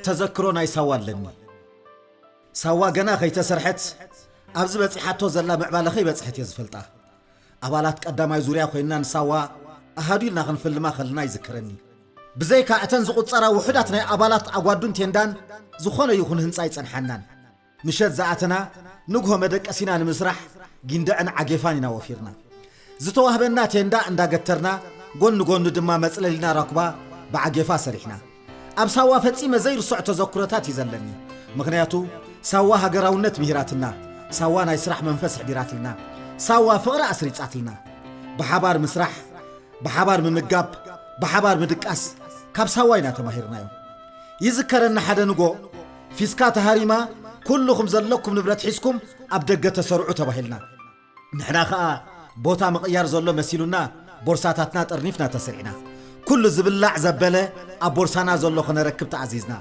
ተዘክሮ ናይ ሳዋ ኣለኒ። ሳዋ ገና ከይተሰርሐት ኣብዚ በጺሓቶ ዘላ ምዕባለ ከይበጽሐት እየ ዝፈልጣ። ኣባላት ቀዳማይ ዙርያ ኮይንና ንሳዋ ኣሃዱ ኢልና ክንፍልማ ከለና ይዝከረኒ። ብዘይካ እተን ዝቑጸራ ውሑዳት ናይ ኣባላት ኣጓዱን ቴንዳን ዝኾነ ይኹን ህንጻ ኣይጸንሓናን። ምሸት ዝኣተና ንግሆ መደቀሲና ንምስራሕ ጊንደዕን ዓጌፋን ኢና ወፊርና። ዝተዋህበና ቴንዳ እንዳገተርና ጎኒ ጎኒ ድማ መጽለሊና ራኩባ ብዓጌፋ ሰሪሕና። ኣብ ሳዋ ፈጺመ ዘይርስዖ ተዘክሮታት እዩ ዘለኒ። ምኽንያቱ ሳዋ ሃገራውነት ምሂራትና፣ ሳዋ ናይ ስራሕ መንፈስ ኣሕዲራትልና፣ ሳዋ ፍቕሪ ኣስሪጻትልና። ብሓባር ምስራሕ፣ ብሓባር ምምጋብ፣ ብሓባር ምድቃስ ካብ ሳዋ ኢና ተማሂርናዮ። ይዝከረኒ ሓደ ንጎ ፊስካ ተሃሪማ ኩልኹም ዘለኩም ንብረት ሒዝኩም ኣብ ደገ ተሰርዑ ተባሂልና። ንሕና ኸኣ ቦታ ምቕያር ዘሎ መሲሉና ቦርሳታትና ጠርኒፍና ተሰሪዕና። ኩሉ ዝብላዕ ዘበለ ኣብ ቦርሳና ዘሎ ኸነረክብ ተኣዚዝና።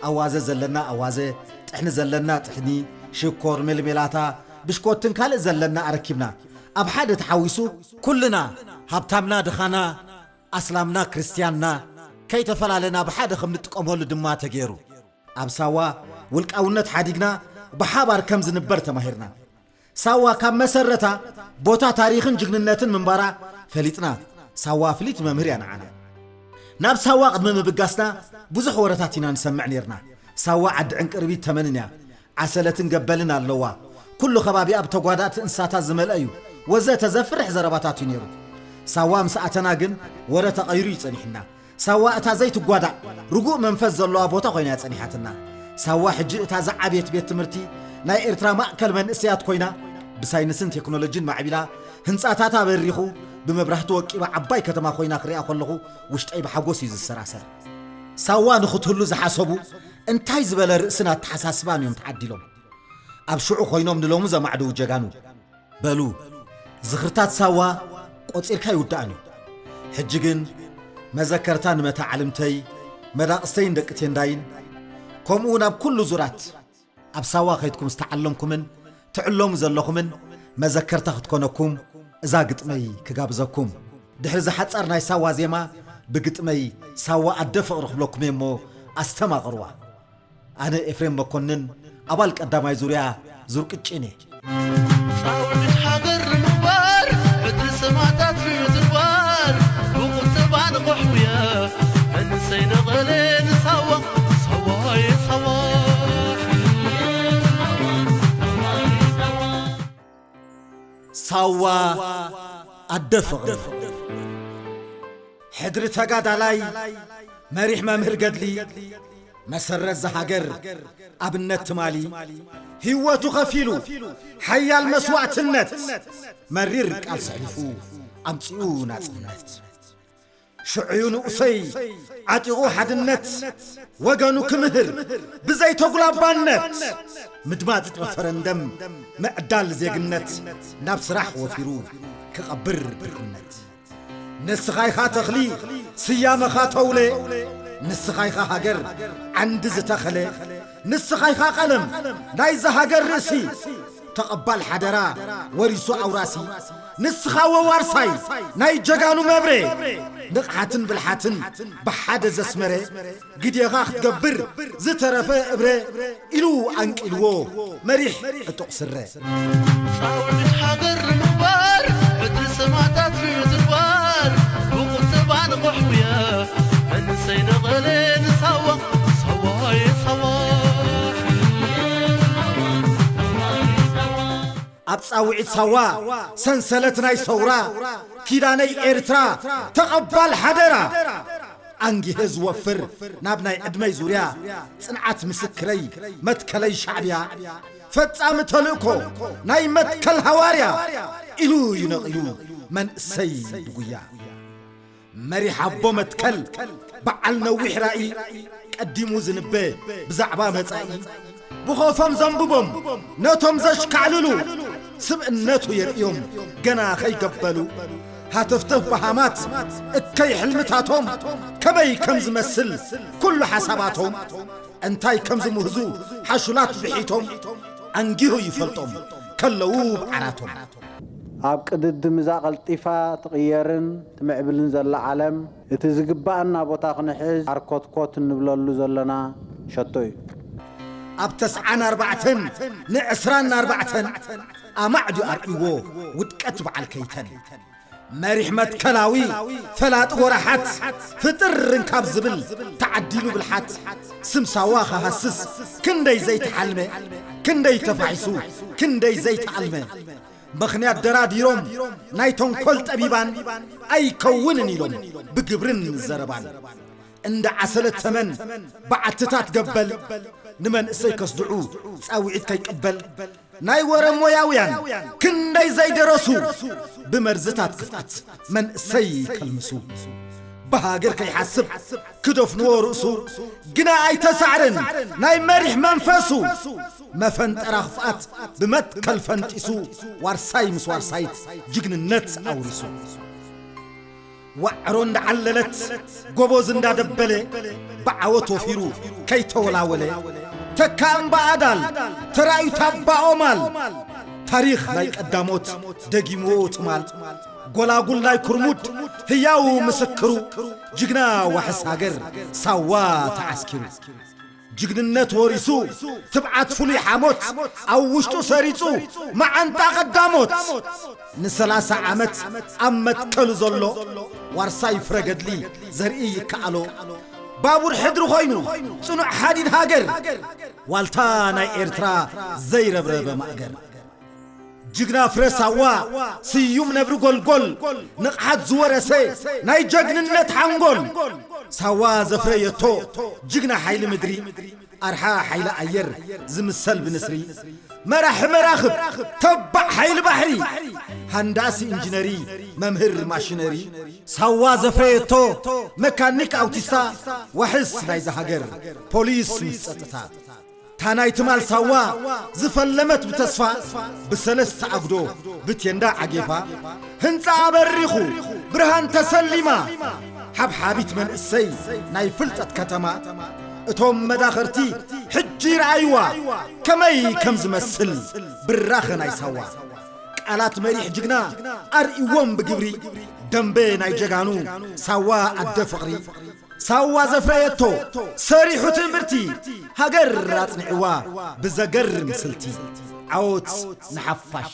ኣዋዘ ዘለና ኣዋዘ፣ ጥሕኒ ዘለና ጥሕኒ፣ ሽኮር፣ ሜልሜላታ፣ ብሽኮትን ካልእ ዘለና ኣረኪብና። ኣብ ሓደ ተሓዊሱ ኩልና ሃብታምና ድኻና፣ ኣስላምና ክርስትያንና ከይተፈላለና ብሓደ ከም ንጥቀመሉ ድማ ተገይሩ። ኣብ ሳዋ ውልቃውነት ሓዲግና ብሓባር ከም ዝንበር ተማሂርና። ሳዋ ካብ መሰረታ ቦታ ታሪኽን ጅግንነትን ምንባራ ፈሊጥና። ሳዋ ፍልይቲ መምህር እያ ንዓና። ናብ ሳዋ ቅድሚ ምብጋስና ብዙሕ ወረታት ኢና ንሰምዕ ነይርና። ሳዋ ዓዲ ዕንቅርቢት ተመንን እያ። ዓሰለትን ገበልን ኣለዋ። ኩሉ ከባቢኣ ብተጓዳእቲ እንስሳታት ዝመልአ እዩ። ወዘተ ዘፍርሕ ዘረባታት እዩ ነይሩ። ሳዋ ምስ ኣተና ግን ወረ ተቐይሩ እዩ ጸኒሕና። ሳዋ እታ ዘይትጓዳእ ርጉእ መንፈስ ዘለዋ ቦታ ኮይና እያ ጸኒሓትና። ሳዋ ሕጂ እታ ዝዓበየት ቤት ትምህርቲ ናይ ኤርትራ ማእከል መንእሰያት ኮይና ብሳይንስን ቴክኖሎጂን ማዕቢላ ህንጻታታ በሪኹ ብመብራህቲ ወቂባ ዓባይ ከተማ ኮይና ክሪኣ ከለኹ ውሽጠይ ብሓጎስ እዩ ዝሰራሰር። ሳዋ ንኽትህሉ ዝሓሰቡ እንታይ ዝበለ ርእስን ኣተሓሳስባን እዮም ተዓዲሎም። ኣብ ሽዑ ኮይኖም ንሎሚ ዘማዕድዉ ጀጋኑ። በሉ ዝኽርታት ሳዋ ቆጺርካ ይውዳእን እዩ። ሕጂ ግን መዘከርታ ንመታዓልምተይ መዳቕስተይን ደቂ ቴንዳይን ከምኡ ናብ ኩሉ ዙራት ኣብ ሳዋ ከይድኩም ዝተዓለምኩምን ትዕለሙ ዘለኹምን መዘከርታ ክትኮነኩም እዛ ግጥመይ ክጋብዘኩም። ድሕሪ ዝሓጻር ናይ ሳዋ ዜማ ብግጥመይ ሳዋ ኣደ ፍቕሪ ክብለኩም እየ እሞ ኣስተማቕርዋ። ኣነ ኤፍሬም መኮንን ኣባል ቀዳማይ ዙርያ ዙር ቅጭኔ። ፃውዒት ሃገር ንምግባር ዕድል ሰማእታት ምዝዋር ብቁጠባ ንቑሕውየ መንእሰይ ነቐለ ንሳዋ ሳዋየ ሳዋ። ሳዋ ኣደ ፍቕሪ። ሕድሪ ተጋዳላይ መሪሕ መምህር ገድሊ መሰረት ዝሃገር ኣብነት ትማሊ ህይወቱ ከፊሉ ሓያል መስዋእትነት መሪር ቃል ሰሒፉ ኣምጺኡ ናጽነት። ሽዑዩ ንኡሰይ ዓጢቑ ሓድነት ወገኑ ክምህር ብዘይተጉላባነት ምድማጽ ረፈረንደም ምዕዳል ዜግነት ናብ ስራሕ ወፊሩ ክቐብር ድኽነት። ንስኻ ኢኻ ተኽሊ ስያመኻ ተውለ ንስኻ ኢኻ ሃገር ዓንዲ ዝተኸለ ንስኻ ኢኻ ቀለም ናይዛ ሃገር ርእሲ ተቐባል ሓደራ ወሪሱ ኣውራሲ ንስኻ ወዋርሳይ ናይ ጀጋኑ መብሬ ንቕሓትን ብልሓትን ብሓደ ዘስመረ ግዴኻ ክትገብር ዝተረፈ እብረ ኢሉ ኣንቂልዎ መሪሕ ዕጡቕ ስረ። ፃውዒት ሃገር ንምግባር ዕድል ሰማእታት ምዝዋር ብቁጠባ ንቑሕውየ መንእሰይ ነቐለ ንሳዋ ሳዋየ ሳዋ። ኣብ ጻውዒት ሳዋ ሰንሰለት ናይ ሰውራ ኪዳነይ ኤርትራ ተቐባል ሓደራ ኣንጊሀ ዝወፍር ናብ ናይ ዕድመይ ዙርያ ጽንዓት ምስክረይ መትከለይ ሻዕብያ ፈጻሚ ተልእኮ ናይ መትከል ሃዋርያ ኢሉ እዩ ነቒሉ መንእሰይ ብጉያ። መሪሕ ኣቦ መትከል በዓል ነዊሕ ራኢ ቀዲሙ ዝንበ ብዛዕባ መጻኢ ብኾፎም ዘንብቦም ነቶም ዘሽካዕልሉ ስብእነቱ የርእዮም ገና ኸይገበሉ ሃተፍተፍ በሃማት እከይ ሕልምታቶም ከመይ ከም ዝመስል ኩሉ ሓሳባቶም እንታይ ከም ዝምህዙ ሓሹላት ብሒቶም ኣንጊሁ ይፈልጦም ከለዉ ብዓራቶም። ኣብ ቅድድም እዛ ቀልጢፋ ትቕየርን ትምዕብልን ዘላ ዓለም፣ እቲ ዝግበኣና ቦታ ክንሕዝ ዓርኮትኮት እንብለሉ ዘሎና ሸቶ እዩ። ኣብ ተስዓን ኣርባዕተን ንዕስራን ኣርባዕተን ኣማዕድዩ ኣርእይዎ ውድቀት በዓል ከይተን። መሪሕ መትከላዊ ፈላጢ ጎራሓት ፍጥር እንካብ ዝብል ተዓዲሉ ብልሓት ስም ሳዋ ክሃስስ ክንደይ ዘይተሓልመ ክንደይ ተፋሒሱ ክንደይ ዘይተኣልመ ምኽንያት ደራዲሮም ናይ ተንኮል ጠቢባን ኣይከውንን ኢሎም ብግብርን ዘረባን እንዳ ዓሰለት ተመን ብዓትታት ገበል ንመንእሰይ ከስድዑ ጻውዒት ከይቅበል ናይ ወረ ሞያውያን ክንደይ ዘይደረሱ ብመርዝታት ክፍኣት መንእሰይ ከልምሱ ብሃገር ከይሓስብ ክደፍንዎ ርእሱ ግና ኣይተሳዕርን ናይ መሪሕ መንፈሱ መፈንጠራ ክፍኣት ብመትከል ፈንጢሱ ዋርሳይ ምስ ዋርሳይት ጅግንነት ኣውሪሱ ዋዕሮ እንዳዓለለት ጎቦዝ እንዳደበለ ብዓወት ወፊሩ ከይተወላወለ ተካ እምባ ኣዳል ተራእዩ ታባ ኦማል ታሪኽ ናይ ቀዳሞት ደጊምዎ ትማል ጎላጉል ናይ ኩርሙድ ህያው ምስክሩ ጅግና ዋሕስ ሃገር ሳዋ ተዓስኪሩ ጅግንነት ወሪሱ ትብዓት ፍሉይ ሓሞት ኣብ ውሽጡ ሰሪጹ መዓንጣ ቀዳሞት ንሰላሳ ዓመት ኣብ መትከሉ ዘሎ ዋርሳይ ፍረ ገድሊ ዘርኢ ይከኣሎ ባቡር ሕድሪ ኮይኑ ጽኑዕ ሓዲድ ሃገር ዋልታ ናይ ኤርትራ ዘይረብረበ ማእገር ጅግና ፍረ ሳዋ ስዩም ነብሪ ጎልጎል ንቕሓት ዝወረሰ ናይ ጀግንነት ሓንጎል ሳዋ ዘፍረየቶ ጅግና ሓይሊ ምድሪ ኣርሓ ሓይሊ ኣየር ዝምሰል ብንስሪ መራሒ መራኽብ ተባዕ ሓይሊ ባሕሪ ሃንዳሲ ኢንጂነሪ መምህር ማሽነሪ ሳዋ ዘፍረየቶ መካኒክ ኣውቲስታ ዋሕስ ናይዛ ሃገር ፖሊስ ምስ ጸጥታ እታ ናይ ትማል ሳዋ ዝፈለመት ብተስፋ ብሰለስተ ኣጉዶ ብቴንዳ ዓጌፋ ህንጻ ኣበሪኹ ብርሃን ተሰሊማ ሓብሓቢት መንእሰይ ናይ ፍልጠት ከተማ እቶም መዳኸርቲ ሕጂ ይረኣይዋ ከመይ ከም ዝመስል ብራኸ ናይ ሳዋ ቃላት መሪሕ ጅግና ኣርእዎም ብግብሪ ደንበ ናይ ጀጋኑ ሳዋ ኣደ ፍቕሪ ሳዋ ዘፍረየቶ ሰሪሑ ትእምርቲ ሃገር ኣጽኒዕዋ ብዘገርም ስልቲ ዓወት ንሓፋሽ